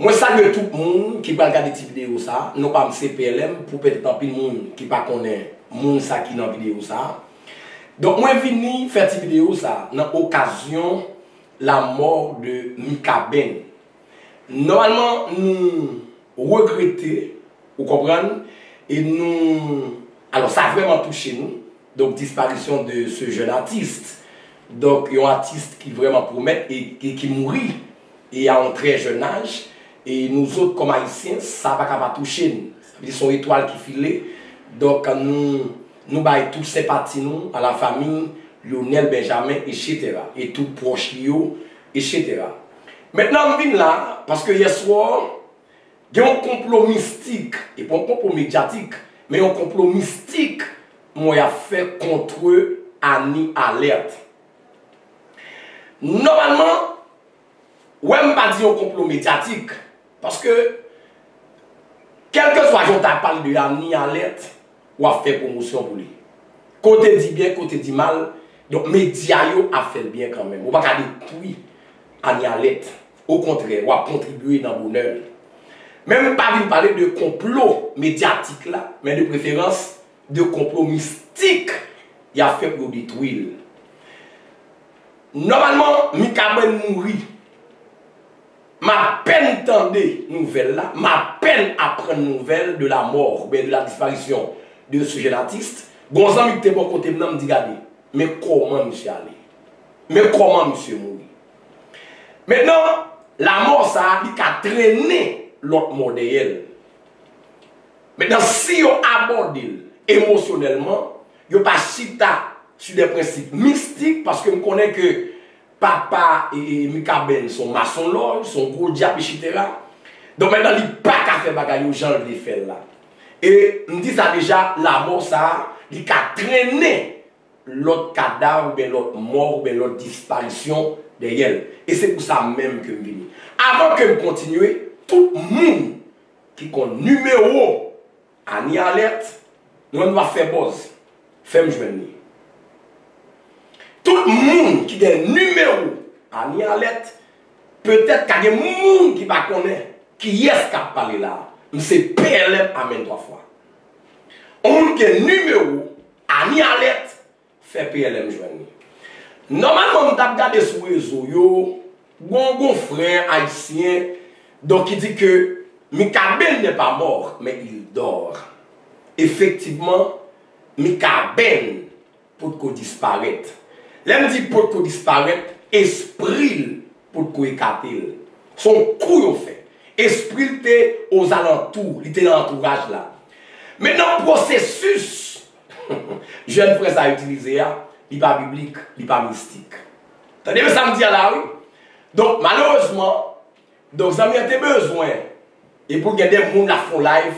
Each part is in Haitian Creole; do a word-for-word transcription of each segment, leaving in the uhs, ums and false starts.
Mwen salye tout moun ki pral gade ti videyo sa. Non pa m se P L M, pou petèt anpil moun ki pa konnen moun sa ki nan videyo sa. Donk, mwen vini fè ti videyo sa nan okazyon lanmò de Mikaben. Nòmalman, nou regrete, ou konprann, e nou, alò, sa vrèman touche nou. Donk, disparition de ce jeune artiste. Donk, yon atis ki vrèman pwomèt e, e ki mouri e a yon trè jèn aj. E nou zòt, kòm Ayisyen, sa pa ka pa touche n. Sa vle di se yon etwal ki file. Donk, nou, nou bay tout senpati nou a la famille Lionel Benjamin, et cetera. E tout pwòch li yo, et cetera. Mentnan, m vin la, paske yèswa, gen yon konplo mistik, e pa yon konplo medyatik, men yon konplo mistik, m wè y ap fè contre Annie Alerte. Nòmalman, wè m pa di yon konplo medyatik, paske kèlkeswa jan w ta pale de Annie Alerte, w ap fè pwomosyon pou li. Kote di byen, kote di mal, donk medya yo ap fè l byen kanmenm. Ou pa ka detwi Annie Alerte. Okontrè, w ap kontribye nan bonè l. Men m pa vin pale de konplo medyatik la, men de preferans de konplo mistik y ap fè pou yo detwi l. Nòmalman, Mikaben mouri. M apèn tande nouvèl la, m apèn aprann nouvèl de la mort, oubyen de la disparition de ce jeune artiste. Gon zanmi ki te bò kote m nan, m di, gade, men kòman misye ale. Men kòman misye mouri. Mentnan, lanmò sa a, li ka trennen lòt mò dèyè l. Mentnan, si yo abòde l emosyonèlman, yo pa chita sou de prensip mistik, paske m konnen ke papa e, e, Mikaben se yon masonlòj, se yon gwo dyab, et cetera. Donk, mentnan, li pa ka fè bagay yo jan l vle fè l la. E m di sa deja, lanmò sa a, li ka trennen lòt kadav oubyen lòt mò oubyen lòt disparisyon dèyè l. E se pou sa menm ke m vini. Avan ke m kontinye, tout moun ki konn nimewo Annie Alerte, nou menm nou ap fè buzz, fè m jwenn li. Tout moun ki gen nimewo Annie Alerte, petèt ka gen moun ki pa konnen kiyès k ap pale la. M se P L M, amèn twa fwa. On moun ki gen nimewo Annie Alerte, fè P L M jwenn li. Nòmalman, m t ap gade sou rezo yo, gon, gon frè ayisyen, donk, ki di ke Mikaben n'est pas mort, mais il dort. Efektivman, Mikaben potko disparèt. Lè m di potko disparèt, espri l potko ekate l. Se yon kou yo fè. Espri l te ozalantou, li te nan antouraj la. Mentnan, pwosesis jèn frè sa a itilize a, li pa biblik, li pa mistik. Tande byen sa m di a la, wi. Donk, malerezman, donk, zanmi an te bezwen, e pou l gen de moun l ap fè yon live,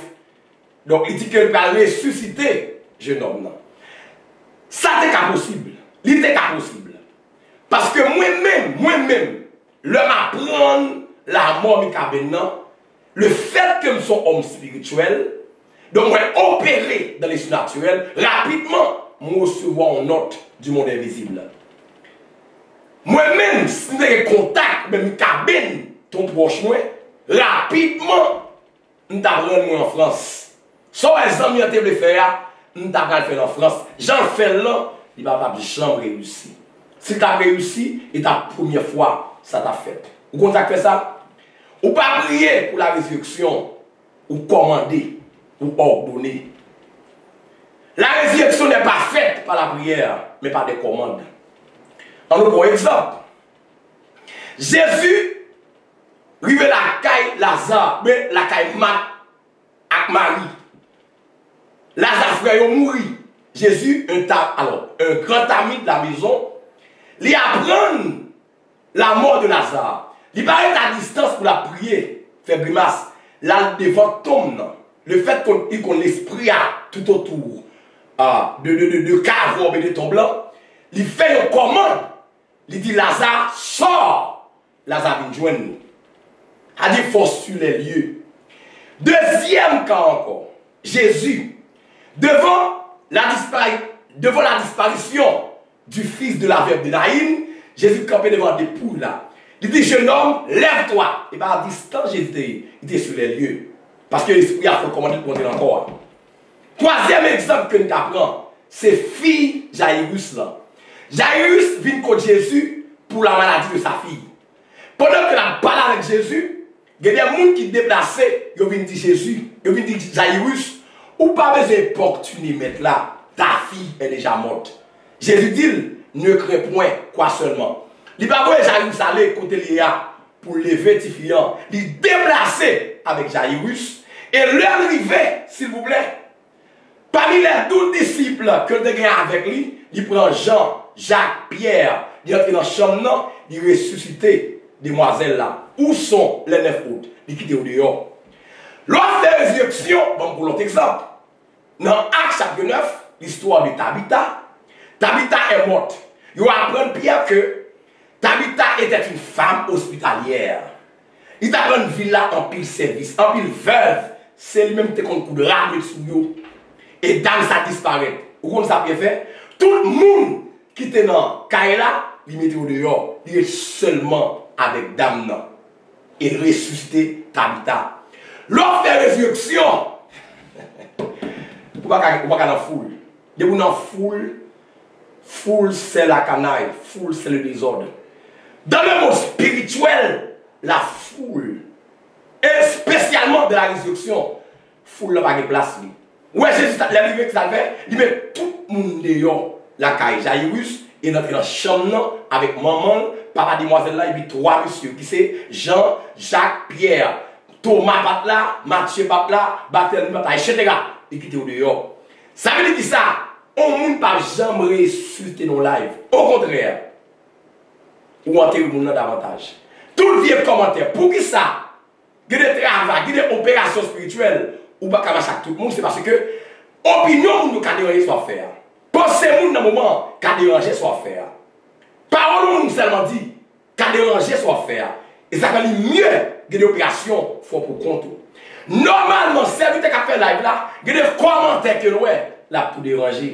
donk, li di ke l pral resisite jennonm nan. Sa te ka posib. Li te ka posib. Paske mwen menm, mwen menm, lè m aprann lanmò Mikaben nan, le fait que m se yon òm espirityèl, donk mwen opere dans le surnaturel, rapidman, mwen resevwa yon nòt du monde invisible. Mwen menm, si m te gen kontak, oubyen Mikaben, te yon pwòch mwen, rapidman, m t ap rann mwen an Frans. Sa w wè zanmi an te vle fè a, m ta pral fè l an Frans. Jan l fè l lan, li pa t ap janm reyisi. Si l t ap reyisi, li t ap premyè fwa sa t ap fèt. Ou konn sa k fè sa? Ou pa priye pou la résurrection, ou kòmande, ou òdone. La résurrection n'est pas faite par la prière, mais par des commandes. Ann nou pran yon egzanp. Jezi rive lakay Laza, oubyen lakay Mat ak Mari. Laza frè yo mouri. Jezi, un ta, alò, un grand ami de la maison, li aprann la mort de Lazare. Li pa ret a distans pou l ap priye, fè grimas. L al devan tonm nan. Le fait que li konn lespri a tout otou, a, de, de, de, de kav oubyen de tonm lan, li fè yon kòmand. Li di, Laza, sò! Laza vin jwenn nou. A di, fò sur les lieux. Dezyèm ka ankò, Jezi, devan la dispari-, devan la disparition du fils de la veuve de Naïn, Jezi kanpe devan de pouy la. Li di, jeune homme, lève-toi. E pa a distans Jezi te ye, li te sou lè lye. Paske lespri a fè l kòmande l pou antre nan kò a. Twazyèm egzanp ke n ka pran, se fi Jayiris lan. Jayiris vin kot Jezi pour la maladie de sa fille. Pandan ke l ap pale avèk Jezi, gen de moun ki deplase, yo vin di Jezi, yo vin di Jayiris, ou pa bezwen enpòtine mèt la, ta fille est déjà morte. Jezi di l, ne crains point, crois seulement. Li pa voye Jayiris ale kote l ye a pou l leve tifi an. Li deplase avèk Jayiris. E lè l rive, silvouplè, pami lè douz disip ke l te gen avèk li, li pran Jan, Jak, Pyè, li antre nan chanm nan, li resisite demwazèl la. Où sont les neuf autres? Li kite yo deyò. Lè w ap fè rezireksyon, ban m pou lòt egzanp. Nan Actes chapitre neuf, l'histoire de Tabitha. Tabitha est morte. Yo aprann Pyè ke Tabitha était une femme hospitalière. Li t ap rann vil la anpil sèvis, anpil vèv, se li menm ki te konn koud rad met sou yo. E dam sa disparèt. Ou konn sa Pyè fè? Tout moun ki te nan kay la, li mete yo deyò. Li ret sèlman avèk dam nan. E resisite Tabita. Lè w ap fè rezireksyon, ou pa ka, ou pa ka nan foul. Depi w nan foul, foul se lakanay, foul se le dezòd. Dans le monde spirituel, la foule, espesyalman dans la résurrection, foul la pa gen plas li. Ou wè Jezi, lè l rive, ki sa l fè? Li met tout moun deyò lakay Jayiris, e l antre nan chanm nan avèk manman l, papa demwazèl la, epi twa mesye, ki se Jan, Jak, Pyè. Toma pa t la, Matye pa t la, Batèmi pa t la, etsetera. Li kite yo deyò. Sa vle di kisa? On moun p ap janm resisite nan live. Okontrè, ou antere moun nan davantaj. Tout vye kòmantè, poukisa? Gen de travay, gen de operasyon espirityèl, ou pa ka mache ak tout moun, se paske opinyon moun yo ka deranje sa w ap fè a. Panse moun nan moman an ka deranje sa w ap fè a. Pawòl yon moun sèlman di ka deranje sa w ap fè a. E sa fè li mye gen de operasyon fè w pou kont ou. Nòmalman, sèvitè k ap fè live la, gen de kòmantè ke l wè, l ap tou deranje.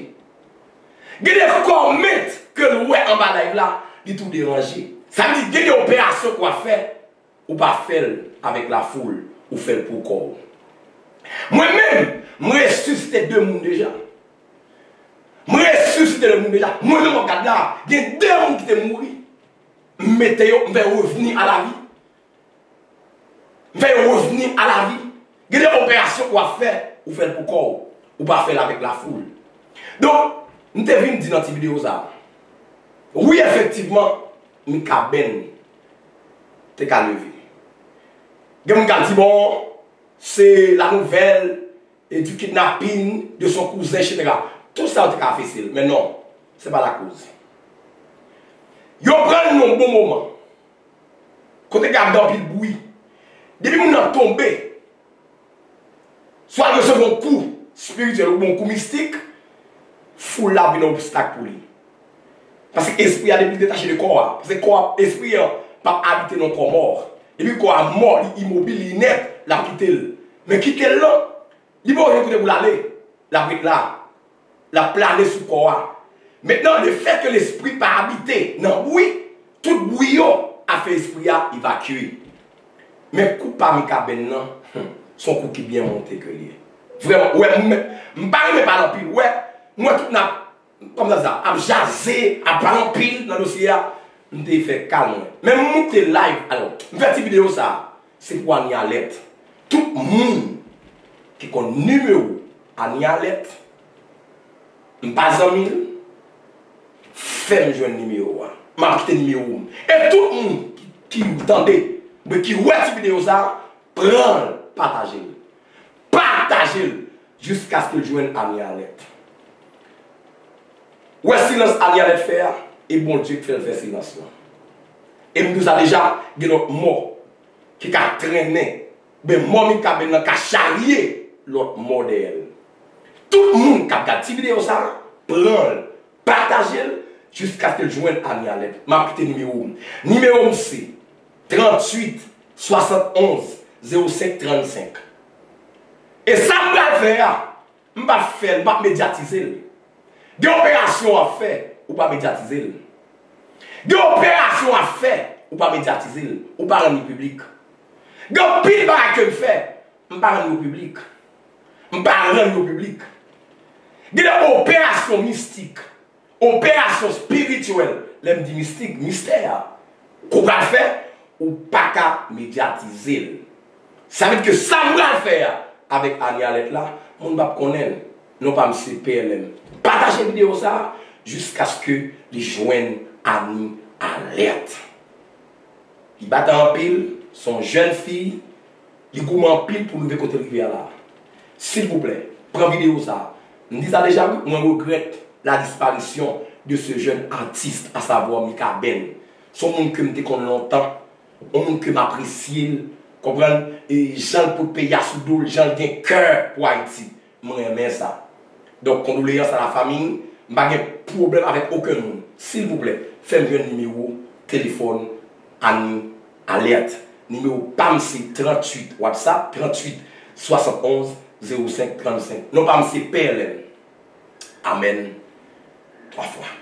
Gen de kòmant ke l wè anba live la, li tou deranje. Sa vle di gen de operasyon ke w ap fè, ou pa fè l avèk lafoul, ou fè l pou kò w. Mwen menm, m resisite de moun deja. M resisite de moun deja. Mwen menm w ap gad la, gen de moun ki te mouri. M mete yo, m fè yo revni a lavi. M fè yo revni a lavi. Gen de operasyon w ap fè, ou fè l pou kò w. Ou pa fè l avèk lafoul. Donk, m te vin di nan ti videyo sa a. Wi, efektivman, Mikaben te ka leve. Gen moun k ap di, bon, se la nouvelle, e du kidnapping de son cousin, etsetera. Tout sa yo te ka fese l, men non, se pa lakoz. Yo pran l nan yon bon moman. Kote k ap gen anpil bri. Depi moun nan tonbe, swa l resevwa yon kou espirityèl oubyen yon kou mistik, foul la vin yon obstak pou li. Paske espri a depi l detache de kò a, paske kò a, espri an p ap abite nan kò mò. Depi kò a mò, li imobil, li inèt, l ap kite l. Men kite l lan, li pa gen kote pou l ale. L ap ret la. L ap plane sou kò a. Mentnan, lefètke lespri pa abite nan bri, tout bri yo ap fè espri a evakye. Men kou pa Mikaben nan, hmm, se yon kou ki byen monte ke l ye. Vrèman, wè, m, m pa renmen pale anpil. Wè, mwen tout n ap, kòman sa, ap jaze, ap pale anpil nan dosye a. M te fè kalm mwen. Men m moute live. Alò, m fè ti videyo sa a. Se pou Anie Alerte. Tout moun ki konn nimewo Anie Alerte, m pa zanmi l, fè m jwenn nimewo a. M ap kite nimewo m. E tout moun ki, ki tande, oubyen ki wè ti videyo sa a, pran l, pataje l. Pataje l jiskaske l jwenn Anie Alerte. Wè silans Anie Alerte fè a, e Bondye k fè l fè silans lan. E m di w sa deja, gen lòt mò ki ka trennen, oubyen mò Mikaben nan ka charye lòt mò dèyè l. Tout moun k ap gad ti videyo sa a, pran l, pataje l, jiskaske l jwenn Anie Alerte. M ap kite nimewo m. Nimewo m se tranntuit swasannonz zewo senk trannsenk. E sa m pral fè a, m p ap fè l, m p ap medyatize l. Gen operasyon w ap fè, ou pa medyatize l. Gen operasyon w ap fè, Ou pa medyatize l. Ou pa rann li piblik. Gen anpil bagay ke m fè, m pa rann yo piblik. M pa rann yo piblik. Gen de operasyon mistik, operasyon espirityèl, lè m di mistik, mistè a, ke w pral fè, ou pa ka medyatize l. Sa vle di ke sa m pral fè a avèk Annie Alerte la, moun p ap konnen l. Non pa m se P L M. Pataje videyo sa a jiskaske li jwenn Annie Alerte. Li batan anpil, se yon jèn fi, li goumen anpil pou rive kote l rive a la. Silvouplè, pran videyo sa a. M di sa deja wi, mwen regrèt la disparition de ce jeune artiste, à savoir Mikaben. Se yon moun ke m te konn lontan, yon moun ke m apresye l, konprann, e jan l pot peyi a sou do l, jan l gen kè pou Ayiti. Mwen renmen sa. Donk, kondoleyans a la fanmi, m pa gen pwoblèm avèk okenn moun. Silvouplè, fè m jwenn nimewo telefòn Annie Alerte. Nimewo pa m se tranntuit, WhatsApp, tranntuit swasannonz zewo senk trannsenk. Non pa m se P L M. Amèn. Twa fwa.